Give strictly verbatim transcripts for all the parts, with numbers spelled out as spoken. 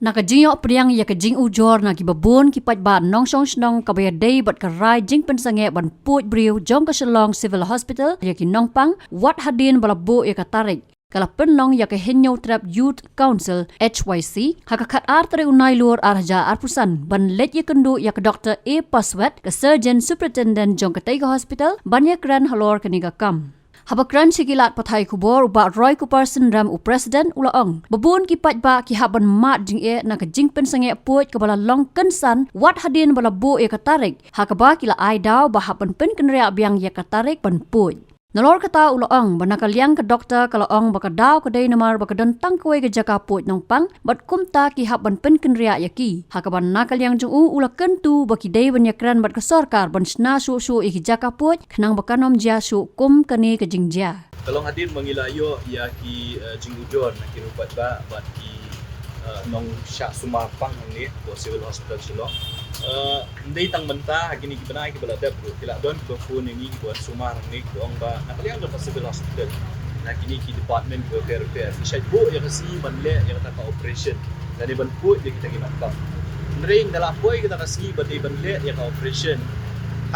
Na ka jingïoh pdiang ïa ka jingujor na ki babun ki paidbah nongshong shnong kaba ïadei bad ka rai jingpynsangeh ban puid briew jong ka Shillong Civil Hospital ïa ki nongpang, wat hadien ba la buh ïa ka tarik, ka la pynlong ïa ka Hynñiewtrep Youth Council, H Y C, ha ka khatar tarik u Nailur arhajar arphew san, ban leit ïakynduh ïa ka Doktor A Paswet, ka Surgeon Superintendent jong katei ka hospital, ban ïakren halor kane ka kam. Haba kren sha ki lad pathai khubor, u Bah Roy Kuparsynrem, u President, u la ong ba bun ki paidbah ki hap ban mad jingeh na ka jingpynsangeh puid kaba la long kynsan wat hadien ba la buh ïa ka tarik, ha kaba ki la ai daw ba hap ban pynkynriah biang ïa ka tarik ban puid. Nalor kata u la ong ba na ka liang ka doktor ka la ong ba ka daw ka dei namar ba ka don tang kawei ka jaka puid nongpang, bad kumta ki hap ban pynkynriah ïa ki. Ha kaba na ka liang jong u u la kyntu ba ki dei ban ïakren bad ka sorkar ban shna shuh shuh ïa ki jaka puid khnang ba kan ym jia shuh kum kane ka jingjia. Ka long hadien ba ngi la ïoh ïa ki, eh, jingujor na ki ruh paidbah bad ki, eh, nongshah sumar pang hangne hapoh Civil Hospital Shillong. Eh, ym dei tang mynta, ha kine ki bnai kiba la dep ruh ki la don kiba phone ïa ngi kiba wan sumar hangne kiba ong ba na ka liang jong ka Civil Hospital, na kine ki department kiba pher pher, ki shait buh ïa ka sngi ban leh ïa kata ka operation lane ban puid ïa kita ki nongpang. Hynrei ynda la poi kata ka sngi ba dei ban leh ïa ka operation,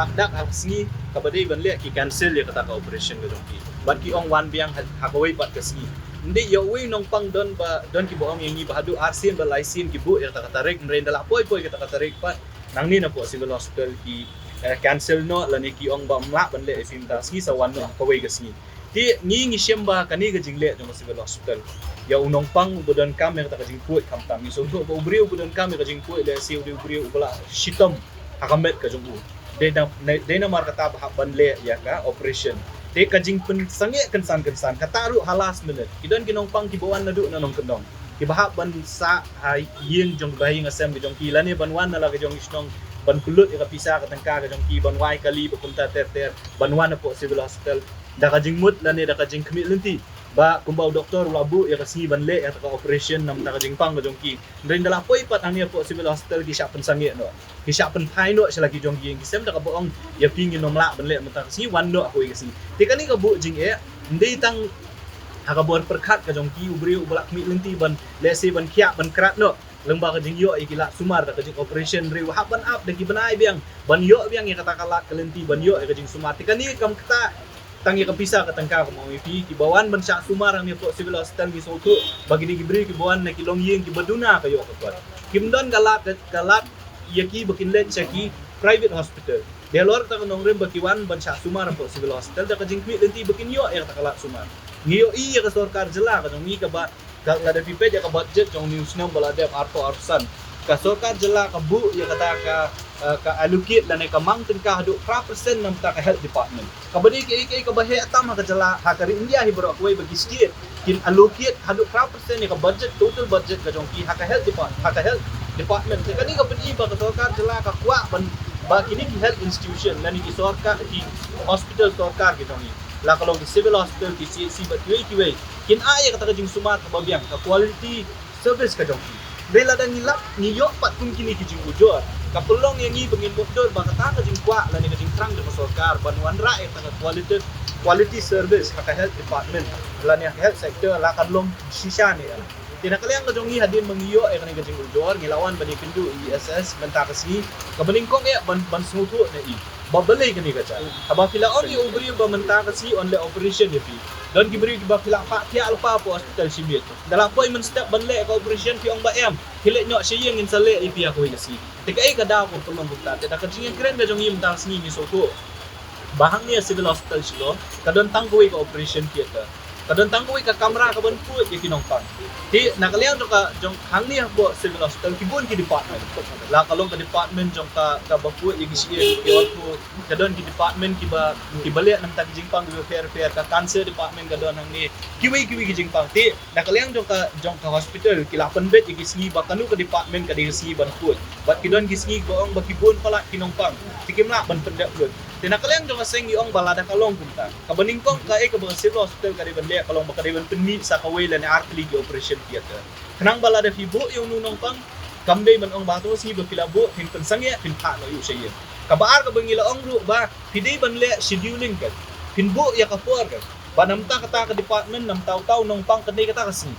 hap dak ha ka sngi kaba dei ban leh ki cancel ïa kata ka operation ka jong ki. Bad ki ong wan biang ha, ha kawei pat ka sngi. Ym dei ïa uwei u nongpang, don ba, don kiba ong ïa ngi ba haduh ar sien bad lai sien ki buh ïa kata ka tarik, hynrei ynda la poi poi kata ka tarik pat, nangne napoh Civil Hospital ki, eh, cancel noh lane ki ong ba ym lah ban leh ïa phi mynta ka sngi, sa wan noh ha kawei ka sngi. Te ngi ngi shem ba kane ka jingleh jong ka Civil Hospital ïa u nongpang uba donkam ïa kata ka jingpuid khamtam. Ngi sngewthuh ba u briew uba donkam ïa ka jingpuid lehse u dei u briew uba la shitom ha ka met ka jong u. Dei na, dei namar kata ba hap ban leh ïa ka operation. Te ka jingpynsangeh kynsan kynsan kata ruh ha last minute. Ki don ki nongpang kiba wan naduh na nongkyndong, kiba hap ban sah ha ïing jong ba ïing ha sem ka jong ki lane ban wan na la ka jong ki shnong ban pynlut ïa ka pisa ka tyngka ka jong ki ban wai kali ba kumta ter ter ban wan hapoh Civil Hospital da ka jingmut lane da ka jingkhmih lynti ba kumba u doktor u la buh ïa ka sngi ban leh ïa ka operation namar ka jingpang ka jong ki. Hynrei ynda la poi pat hangne hapoh Civil Hospital ki shah pynsangeh noh, ki shah pynphai noh sha la ki jong ki ïing ki sem da kaba ong ïa phi ngin ym lah ban leh mynta ka sngi, wan noh ha kawei ka sngi. Te kane ka buh jingeh ym dei tang ha ka bor pyrkhat ka jong ki, u briew uba la khmih lynti ban lehse ban khiah ban krat noh lyngba ka jingïoh ïa ki lad sumar da ka jing operation, hynrei u hap ban ap da ki bnai biang ban ïoh biang ïa kata ka lad ka lynti ban ïoh ïa ka jingsumar. Te kane kam ktah tang ïa ka pisa ka tyngka, kum ong ïa phi, kiba wan ban shah sumar hangne hapoh Civil Hospital ngi sngewthuh ba kine ki briew kiba wan na ki longïing kiba duna ka ïoh ka kot. Kim don ka lad, ka lad ïa ki ba kin leit sha ki private hospital. Dei halor kata ka nongrim ba ki wan ban shah sumar hapoh Civil Hospital da ka jingkhmih lynti ba kin ïoh ïa kata ka lad sumar. Ngi ïohi ïa ka sorkar jylla ka jong ngi kaba, ka, lada phi peit ïa ka budget jong une u snem ba la dep arphew arphew san, ka sorkar jylla ka buh ïa kata ka, eh, ka allocate lane ka mang tyngka haduh phra percent namar ka health department. Kaba dei kaei kaei kaba heh tam ha ka jylla, ha ka ri India hi baroh kawei ba ki state kin allocate haduh phra percent ïa ka budget, total budget ka jong ki ha ka health depart-, ha ka health department. Te kane ka pyni ba ka sorkar jylla ka kwah ban ba kine ki health institution lane ki sorkar, ki hospital sorkar ki jong ngi, la ka long ki civil hospital, ki C H C bad kiwei kiwei, kin ai ïa kata ka jingsumar kaba biang, ka quality service ka jong ki. Hynrei lada ngi lap ngi ïoh pat kum kine ki jingujor, ka pynlong ïa ngi ba ngin mutdur ba kata ka jingkwah lane ka jingthrang jong ka sorkar ban wanrah ïa kata ka quality, quality service ha ka health department lane ha ka health sector la kan long shisha ne em. Te na ka liang ka jong ngi, hadien ba ngi ïoh ïa kane ka jingujor, ngi la wan ban ïakynduh ïa i S S mynta ka sngi, kaba nyngkong eh ban, ban sngewthuh na i ba balei kane ka jia. Haba phi la ong ïa u briew ba mynta ka sngi yn leh operation ïa phi, don ki briew kiba phi la phah thiah lypa hapoh hospital shimet, da la poi mynstep ban leh ka operation phi ong ba em, khie leit noh sha ïing, ngin sa leh ïa phi ha kawei ka sngi. Te kaei ka daw kaba pynlong kumta? Te da ka jingïakren ka jong ngi mynta ka sngi ngi sngewthuh ba hangne ha Civil Hospital Shillong ka don tang kawei ka operation theatre, ka don tang kawei ka kamra kaban puid ïa ki nongpang. Te na ka liang jong ka, jong hangne hapoh Civil Hospital ki bun ki department, la ka long ka department jong ka, kaba puid ïa ki shyieng, ki ortho, ka don ki department kiba, kiba leh namar ki jingpang kiba pher pher, ka cancer department ka don hangne, kiwei kiwei ki jingpang. Te na ka liang jong ka, jong ka hospital ki la pynbeit ïa ki sngi ba kano ka department ka dei ka sngi ban puid, bad ki don ki sngi ba ong ba ki bun palat ki nongpang, te kim lah ban pyndep lut. Te na ka liang jong ka seng ngi ong ba lada ka long kumta, kaba nyngkong kaei kaba ka Civil Hospital ka dei ban leh ka long ba ka dei ban pynmih sa kawei lane ar tylli ki operation theatre, khnang ba lada phi buh ïa uno u nongpang, kam dei ban ong ba to sngi ba phi la buh phin pynsangeh phin phah noh ïa u sha ïing. Kaba ar kaba ngi la ong ruh ba phi dei ban leh scheduling ka, phin buh ïa ka por ka, ba namar kata ka department, namar uta u nongpang kan dei kata ka sngi.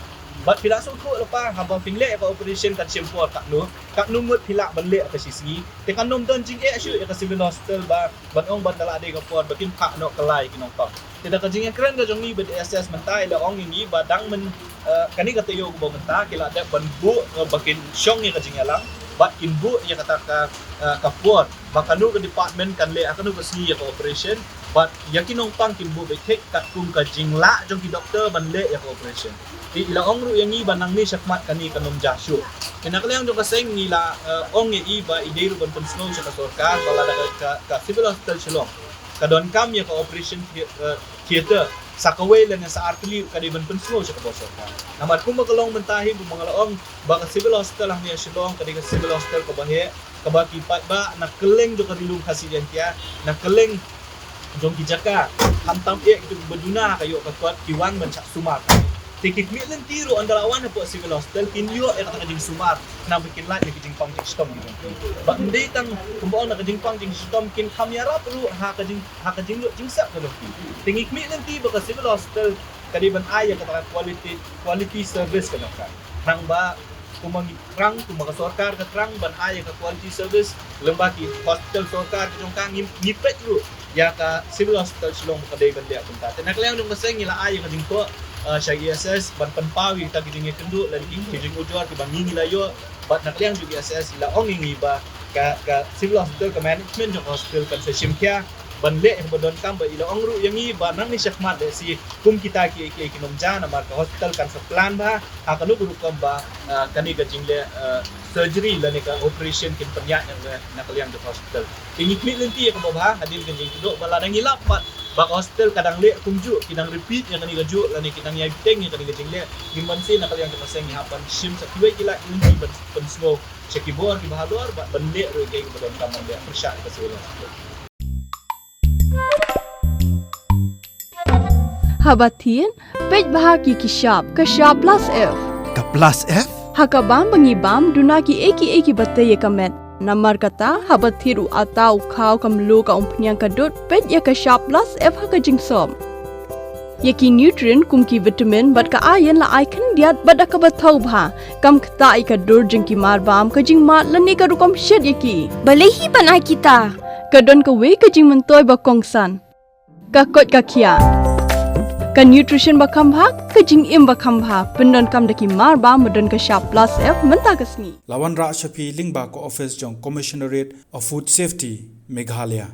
Bad phi la sngewthuh lypa, haba phin leh ïa ka operation kan shim por katno, katno ngut phi lah ban leh ha ka shi sngi. Te kan nym don jingeh shuh ïa ka civil hospital ba ban ong ba da la dei ka por ba kin phah noh kylla ïa ki nongpang. Te da ka jingïakren ka jong ngi bad D S S mynta, i la ong ïa ngi ba dang myn, eh, kane ka taïew kaba mynta ki la dep ban buh, eh, ba kin shong ïa ka jingïalang bad kin buh ïa kata ka, eh, ka por ba kano ka department kan leh ha kano ka sngi ïa ka operation, bad ïa ki nongpang kin buh beit thik katkum ka jinglah jong ki doktor ban leh ïa ka operation. Te i la ong ruh ïa ngi ba nangne shakhmat kane kan nym jia shuh. Te na ka liang jong ka seng ngi la, eh, ong ïa i ba i dei ruh ban pynsngew sha ka sorkar ba lada ka, ka, ka Civil Hospital Shillong ka donkam ïa ka operation thea-, eh, theater sa kawei lane sa artylli, ka dei ban pynsngew sha ka bor sorkar. Namar kumba ka long mynta hi, kumba nga la ong, ba ka Civil Hospital hangne ha Shillong ka dei ka Civil Hospital kaba heh, kaba ki paidbah na kylleng jong ka Ri Lum Khasi Jaiñtia, na kylleng jong ki jaka, khamtam eh kitu kiba duna ha ka ïoh ka kot, ki wan ban shah sumar. Te ki khmih lynti ruh ynda la wan hapoh Civil Hospital kin ïoh ïa kata ka jingsumar, namar ba kin lait na ka jingpang jingshitom ki jong ki. Bad ym dei tang kumba ong na ka jingpang jingshitom, kin kham ïarap ruh ha ka jing, ha ka jinglut jingsep ka jong ki. Te ngi khmih lynti ba ka Civil Hospital ka dei ban ai ïa kata ka quality, quality service ka jong ka. Khnang ba kumba ngi thrang, kumba ka sorkar ka thrang ban ai ïa ka quality service lyngba ki hospital sorkar ka jong ka, ngi, ngi peit ruh ïa ka Civil Hospital Shillong ba ka dei ban leh kumta. Te na ka liang jong ka seng ngi la ai ïa ka jingthoh, eh, sha E S S ban pynpaw ïa kita ki jingïakynduh lane ki, ki jingujor kiba ngi, ngi la ïoh. Bad na ka liang jong E S S i la ong ïa ngi ba ka, ka Civil Hospital, ka management jong ka hospital kan sa shim khia ban leh ïa kaba donkam. Bad i la ong ruh ïa ngi ba nangne shakhmat lehse kum kita kiei kiei kin nym jia, namar ka hospital kan sa plan bha ha kano ka rukom ba, ah, kane ka jingleh, ah, surgery lane ka operation kin pynïaid na ka, na ka liang jong ka hospital. Te ngi khmih lynti ïa kaba bha hadien ka jingkynduh, ba lada ngi lap pat ba ka hospital ka dang leh kumjuh, ki dang repeat ïa kane kajuh lane ki dang ïai bteng ïa kane ka jingleh, ngim banse na ka liang jong ka seng ngi hap ban shim sa kiwei ki lad ki lynti ban pynsngew sha ki bor kiba halor bad ban leh ruh ïa kaei kaba donkam ban leh pyrshah ïa ka Civil Hospital. Haba thied, peit bha ki, ki shap, ka shap plus F. Ka plus F? Ha ka bam ba ngi bam, duna kiei kiei kiba tei ïa ka met. Namar kata, haba thied u atta, u khaw, ka mluh, ka umphniang, ka dud, peit ïa ka shap plus F ha ka jingsop. Ïa ki nutrient kum ki vitamin bad ka iron la ai khyndiat bad da kaba thaw bha. Kam ktah ïa ka dur jong ki marbam, ka jingmad lane ka rukom shet ïa ki. Balei hi ban ai kita? Ka don kawei ka jingmyntoi ba kongsan. Ka koit ka khiah. Ka nutrition ba kham bha, ka jingim ba kham bha. Pyndonkam da ki marbam ba don ka shap plus F mynta ka sngi. La wanrah sha phi lyngba ka office jong Commissionerate of Food Safety, Meghalaya.